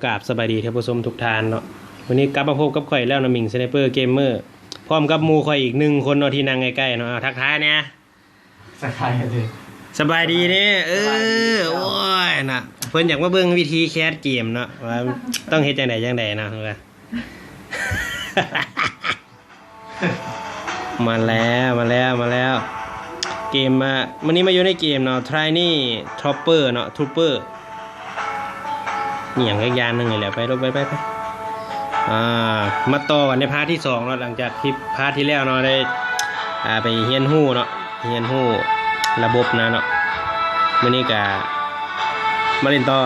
ກາບສະບາຍດີທ່ານຜູ້ຊົມທຸກທ່ານເນາະ, ວັນນີ້ກັບມາພົບກັບຂ້ອຍແລ້ວເນາະ ມິງສະໄນເປີເກມເມີ ພ້ອມກັບໝູ່ຂ້ອຍອີກໜຶ່ງຄົນເນາະ ທີ່ນັ່ງໃກ້ໆເນາະ. ເອົາ ທັກທາຍແດ່. ສະບາຍດີ ສະບາຍດີເດ້. ເອີ ສະບາຍດີເຈົ້າ. ໂອ້ຍນະ ເພິ່ນຢາກມາເບິ່ງວິທີແຄສເກມເນາະ ວ່າຕ້ອງເຮັດຈັ່ງໃດຈັ່ງໃດເນາະ. ມາແລ້ວ ມາແລ້ວ ມາແລ້ວ ເກມ ມາ ມື້ນີ້ມາຢູ່ໃນເກມເນາະ Tiny Trooper ເນາະ Trooper ອີຫຍັງຈັກຢ່າງໜຶ່ງນີ້ແຫຼະ. ໄປໂລດ ໄປ ໄປ ໄປ. ອ່າ ມາຕໍ່ກັນໃນພາດທີສອງເນາະ ຫຼັງຈາກທີ່ພາດທີ່ແລ້ວເນາະ ໄດ້ ອ່າ ໄປຮຽນຮູ້ເນາະ ຮຽນຮູ້ລະບົບນະເນາະ. ມື້ນີ້ກະມາຫຼິ້ນຕໍ່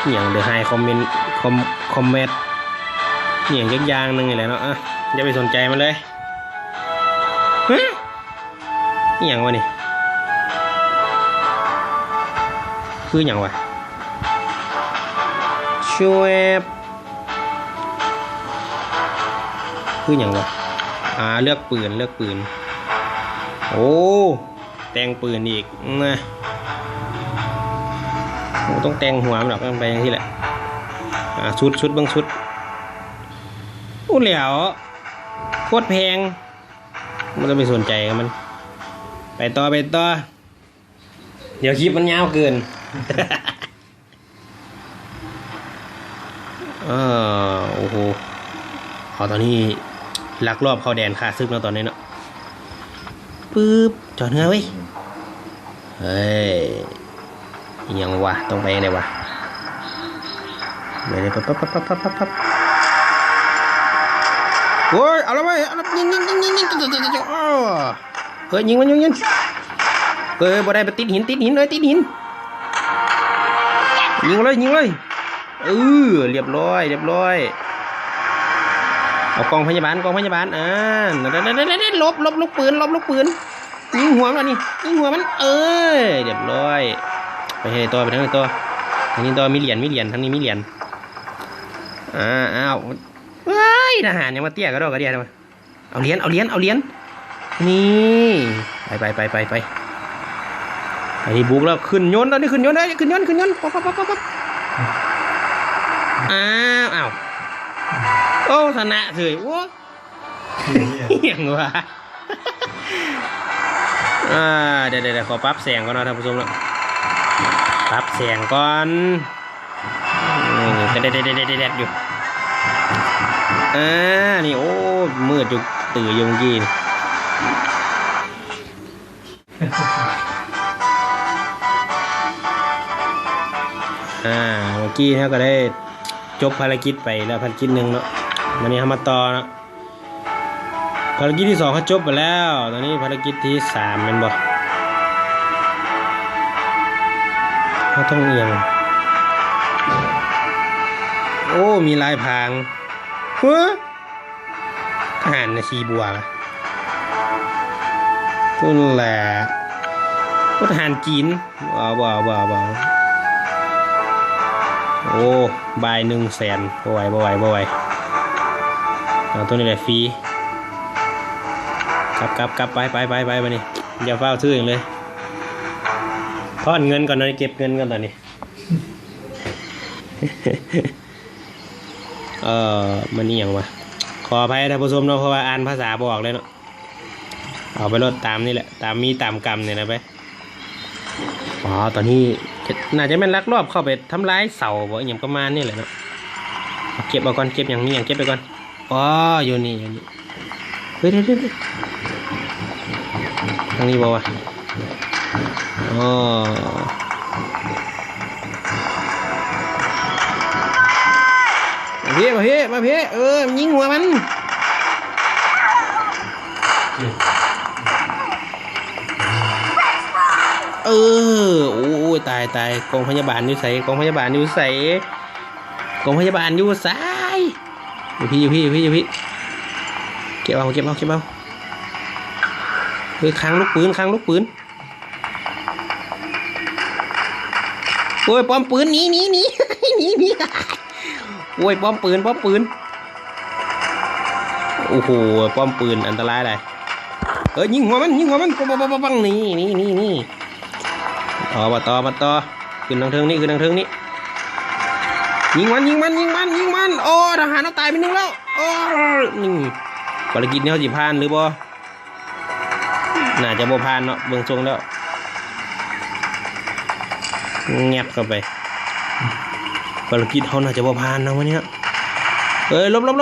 ອີຫຍັງ The High Command Com- Combat ອີຫຍັງຈັກຢ່າງໜຶ່ງນີ້ແຫຼະເນາະ. ອ່ະ ຢ່າໄປສົນໃຈມັນເລີຍ. ຮະ ອີຫຍັງວະນີ້? ຄືຫຍັງວະ? ຊວບ ຄືຫຍັງວະ? ອ່າ ເລືອກປືນ ເລືອກປືນ. ໂອ້ ແຕ່ງປືນອີກນະ. ໂອ້ ຕ້ອງແຕ່ງຫົວມັນດອກ ມັນໄປຈັ່ງຊີ້ແຫຼະ. ອ່າ ຊຸດ ຊຸດ ເບິ່ງຊຸດ. ໂອ້ ແລ້ວ ໂຄດແພງ. ບໍ່ຕ້ອງໄປສົນໃຈກັບມັນ. ໄປຕໍ່ ໄປຕໍ່. ດຽວຄລິບມັນຍາວເກີນ. ເອີ ໂອ້ໂຫ ເອົາ ຕອນນີ້ລັກລອບເຂົ້າແດນຂ້າສຶກເນາະ ຕອນນີ້ເນາະ. ປຶບ ຈອດເຮືອເວີ້ຍ. ເຮີ້ຍ ອີຫຍັງວະ? ຕ້ອງໄປຈັ່ງໃດວະ? ໄປເລີຍ ປັບ ປັບ ປັບ ປັບ ປັບ ປັບ. ໂອ້ຍ ເອົາລະເວີ້ຍ ເອົາລະ ຍິງ ຍິງ ຍິງ ຍິງ ຍິງ ໂອ້ ເຮີ້ຍ ຍິງມັນ ຍິງ ຍິງ. ເຮີ້ຍ ບໍ່ໄດ້ ໄປຕິດຫີນ ຕິດຫີນເອີຍ ຕິດຫີນ. ຍິງເລີຍ ຍິງເລີຍ. ເອີ ລຽບຮ້ອຍ ລຽບຮ້ອຍ. ເອົາ ກອງພະຍາບານ ກອງພະຍາບານ. ອ່າ ຫຼົບ ຫຼົບລູກປືນ ຫຼົບລູກປືນ. ຍິງຫົວມັນນີ້ ຍິງຫົວມັນ. ເອີ ລຽບຮ້ອຍ. ໄປທາງໃດຕໍ່ ໄປທາງໃດຕໍ່? ທາງນີ້ຕໍ່ ມີຫຼຽນ ມີຫຼຽນ ທາງນີ້ມີຫຼຽນ. ອ່າ ອ້າວ ເອີຍ ທະຫານຍັງມາເຕ້ຍກະດອກກະເດຍ. ເອົາຫຼຽນ ເອົາຫຼຽນ ເອົາຫຼຽນ. ນີ້ ໄປ ໄປ ໄປ ໄປ ໄປ. ອັນນີ້ບຸກແລ້ວ ຂຶ້ນຍົນ ຕອນນີ້ຂຶ້ນຍົນເດີ ຂຶ້ນຍົນ ຂຶ້ນຍົນ. ປັບ ປັບ ປັບ ປັບ ປັບ. ອ້າວ ອ້າວ ໂອ້ ຊະນະເສີຍ. ໂອ້ ອີຫຍັງວະ? ອ່າ ດຽວໆໆ ຂໍປັບແສງກ່ອນເນາະທ່ານຜູ້ຊົມເນາະ ປັບແສງກ່ອນ. ອືມ ແດດໆໆໆ ຢູ່. ອ່າ ນີ້ ໂອ້ ມືດຢູ່ ຕື້ຢູ່ເມື່ອກີ້ນີ້. ອ່າ ເມື່ອກີ້ເຮົາກະໄດ້ຈົບພາລະກິດໄປແລ້ວ ພາລະກິດໜຶ່ງເນາະ. ບາດນີ້ເຮົາມາຕໍ່ເນາະ. ພາລະກິດທີສອງເຮົາຈົບໄປແລ້ວ. ຕອນນີ້ພາລະກິດທີສາມແມ່ນບໍ່? ເຮົາຕ້ອງອີ່ຫຍັງ? ໂອ້ ມີລາຍພາງ. ເຮີ້ ທະຫານສີບົວ. ພຸ້ນແຫຼະ. ໂອ້ ທະຫານຈີນ. ບໍ່ ບໍ່ ບໍ່ ບໍ່. ໂອ້ ບາຍໜຶ່ງແສນ. ບໍ່ໄຫວ ບໍ່ໄຫວ ບໍ່ໄຫວ. ເອົາໂຕນີ້ແຫຼະ ຟຣີ. ກັບ ກັບ ກັບ ໄປ ໄປ ໄປ ໄປ ບາດນີ້. ຢ່າຟ້າວຊື້ຫຍັງເລີຍ. ທອນເງິນກ່ອນເນາະ ເກັບເງິນກ່ອນຕອນນີ້. ເອີ ມັນອີ່ຫຍັງວະ? ຂໍອະໄພທ່ານຜູ້ຊົມເນາະ ເພາະວ່າອ່ານພາສາບໍ່ອອກເລີຍເນາະ. ເອົາໄປໂລດ ຕາມນີ້ແຫຼະ ຕາມມີຕາມກຳນີ້ແຫຼະໄປ. ອໍ ຕອນນີ້ໜ້າຈະແມ່ນລັກລອບເຂົ້າໄປທຳລາຍເສົາບໍ ອີ່ຫຍັງປະມານນີ້ແຫຼະເນາະ. ເກັບເອົາກ່ອນ ເກັບຫຍັງ ມີຫຍັງເກັບໄປກ່ອນ. ອໍ ຢູ່ນີ້ ຢູ່ນີ້. ເຮີ້ຍ ເດີໆໆ ທາງນີ້ບໍ່ວະ? ອໍ ມາພີ້ ມາພີ້ ມາພີ້. ເອີ ຍິງຫົວມັນ. ເອີ ໂອ້ຍ ຕາຍ ຕາຍ. ກອງພະຍາບານຢູ່ໃສ? ກອງພະຍາບານຢູ່ໃສ? ກອງພະຍາບານຢູ່ໃສ? ຢູ່ພີ້ ຢູ່ພີ້ ຢູ່ພີ້ ຢູ່ພີ້. ເກັບເອົາ ເກັບເອົາ ເກັບເອົາ. ເຮີ້ຍ ຄັງລູກປືນ ຄັງລູກປືນ. ໂອ້ຍ ປ້ອມປືນ ໜີ ໜີ ໜີ ໜີ ໜີ. ໂອ້ຍ ປ້ອມປືນ ປ້ອມປືນ. ໂອ້ໂຫ ປ້ອມປືນອັນຕະລາຍຫຼາຍ. ເອີ ຍິງຫົວມັນ ຍິງຫົວມັນ. ປັງ ປັງ ປັງ ປັງ. ນີ້ ນີ້ ນີ້ ນີ້. ຕໍ່ ມາຕໍ່ ມາຕໍ່. ຂຶ້ນທາງເທິງນີ້ ຂຶ້ນທາງເທິງນີ້. ຍິງມັນ ຍິງມັນ ຍິງມັນ ຍິງມັນ. ໂອ້ ທະຫານເຮົາຕາຍໄປໜຶ່ງແລ້ວ. ໂອ້ ນີ້ ພາລະກິດນີ້ເຮົາຊິຜ່ານຫຼືບໍ່? ໜ້າຈະບໍ່ຜ່ານເນາະ ເບິ່ງຊົງແລ້ວ. ແງບເຂົ້າໄປ. ພາລະກິດເຮົາໜ້າຈະບໍ່ຜ່ານເນາະມື້ນີ້ເນາະ. ເອີຍ ຫຼົບໆໆໆໆໆໆ.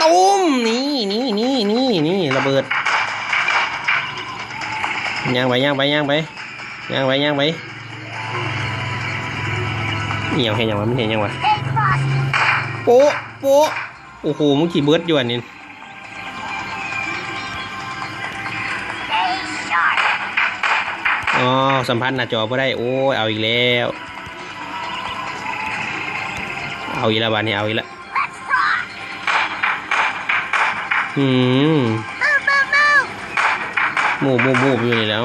ຕຸ້ມ! ນີ້ໆໆໆ ລະເບີດ. ຍ່າງໄປ ຍ່າງໄປ ຍ່າງໄປ ຍ່າງໄປ ຍ່າງໄປ. ອີ່ຫຍັງ ເຮັດຫຍັງວະ? ມັນເຮັດຫຍັງວະ? ໂປະ ໂປະ. ໂອ້ໂຫ ມຶງຊິເບີດຢູ່ອັນນີ້. ອໍ ສຳຜັດໜ້າຈໍບໍ່ໄດ້. ໂອ້ຍ ເອົາອີກແລ້ວ ເອົາອີກແລ້ວ ບາດນີ້ເອົາອີກແລ້ວ. ອືມ Move move move move ຢູ່ນີ້ແຫຼະ.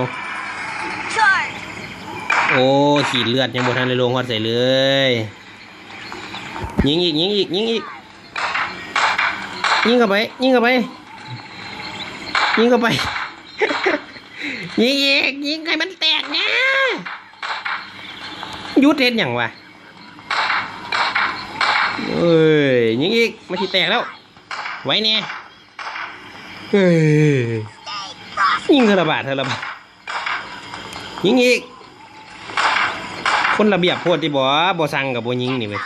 ໂອ້ ຂີດເລືອດຍັງບໍ່ທັນໄດ້ລົງຮອດໃສເລີຍ. ຍິງອີກ ຍິງອີກ ຍິງອີກ. ຍິງເຂົ້າໄປ ຍິງເຂົ້າໄປ ຍິງເຂົ້າໄປ. ຍິງອີກ ຍິງໃຫ້ມັນແຕກແດ່. ຢຸດເຮັດຫຍັງວະ? ເອີຍ ຍິງອີກ ມັນຊິແຕກແລ້ວ. ໄວແດ່. ເອີຍ ຍິງເທື່ອລະບາດ ເທື່ອລະບາດ. ຍິງອີກ. ຄົນລະບຽບໂພດຕິບໍ ບໍ່ສັ່ງກໍບໍ່ຍິງນີ້ເວີຍ.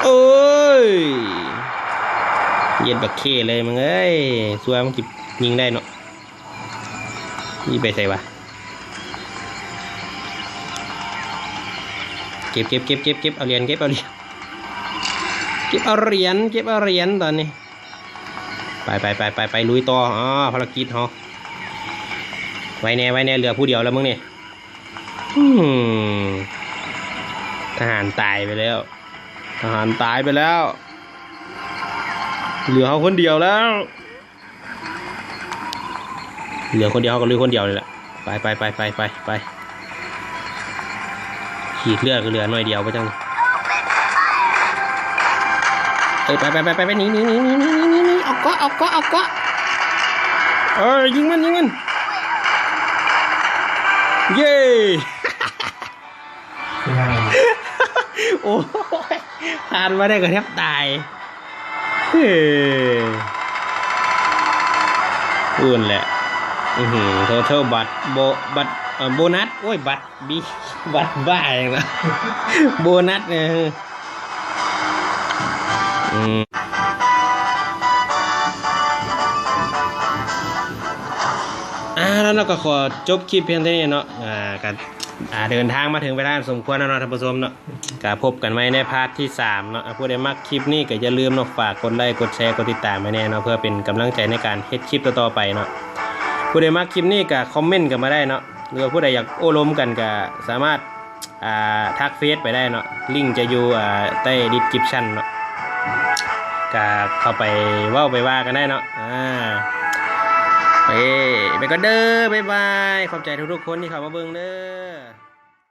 ເອີຍ ເຢັດບັກເຄເລີຍມຶງເອີຍ. ຊົ່ວ ມັນຊິຍິງໄດ້ເນາະ. ນີ້ໄປໃສວະ? ເກັບ ເກັບ ເກັບ ເກັບ ເກັບເອົາຫຼຽນ ເກັບເອົາຫຼຽນ ເກັບເອົາຫຼຽນ ເກັບເອົາຫຼຽນຕອນນີ້. ໄປ ໄປ ໄປ ໄປ ໄປ ລຸຍຕໍ່. ອໍ ພາລະກິດເຮົາ ໄວແດ່ ໄວແດ່ ເຫຼືອຜູ້ດຽວແລ້ວມຶງນີ້. ອືມ ທະຫານຕາຍໄປແລ້ວ ທະຫານຕາຍໄປແລ້ວ ເຫຼືອເຮົາຄົນດຽວແລ້ວ. ເຫຼືອຄົນດຽວ ເຮົາກໍລຸຍຄົນດຽວນີ້ແຫຼະ. ໄປ ໄປ ໄປ ໄປ ໄປ ໄປ. ຂີດເລືອດກໍເຫຼືອໜ້ອຍດຽວໄປຈັ່ງ. ເອີຍ ໄປ ໄປ ໄປ ໄປ ໜີ ໜີ ໜີ ອອກເກາະ ອອກເກາະ ອອກເກາະ. ເອີຍ ຍິງມັນ ຍິງມັນ. ເຢ້. ໂອ້ຍ ຜ່ານມາໄດ້ກໍແທບຕາຍ. ເອີ ອື່ນແຫຼະ. ອືຫື ໂທເທິລບັດ ໂບ ບັດ ເອີ ໂບນັດ ໂອ້ຍ ບັດ ບີ ບັດບ້າຫຍັງນະ ໂບນັດ. ເອີ ອືມ ອ່າ ແລ້ວເນາະ ກໍຂໍຈົບຄລິບພຽງເທົ່ານີ້ເນາະ. ອ່າ ກໍ ອ່າ ເດີນທາງມາເຖິງເວລາອັນສົມຄວນແລ້ວເນາະ ທ່ານຜູ້ຊົມເນາະ. ກະພົບກັນໃໝ່ໃນພາດທີສາມເນາະ. ຜູ້ໃດມັກຄລິບນີ້ກະຢ່າລືມເນາະ ຝາກກົດໄລ ກົດແຊ ກົດຕິດຕາມໃຫ້ແດ່ເນາະ ເພື່ອເປັນກຳລັງໃຈໃນການເຮັດຄລິບຕໍ່ໆໄປເນາະ. ຜູ້ໃດມັກຄລິບນີ້ກະຄອມເມັນກັນມາໄດ້ເນາະ ຫຼືວ່າຜູ້ໃດຢາກໂອ້ລົມກັນກະສາມາດ ອ່າ ທັກເຟສໄປໄດ້ເນາະ ລິ້ງຈະຢູ່ ອ່າ ໃຕ້ດີສະຄຣິບຊັນເນາະ ກະເຂົ້າໄປເວົ້າໄປວ່າກັນໄດ້ເນາະ. ອ່າ ເອີ ໄປກ່ອນເດີ ບາຍບາຍ ຂອບໃຈທຸກໆຄົນທີ່ເຂົ້າມາເບິ່ງເດີ.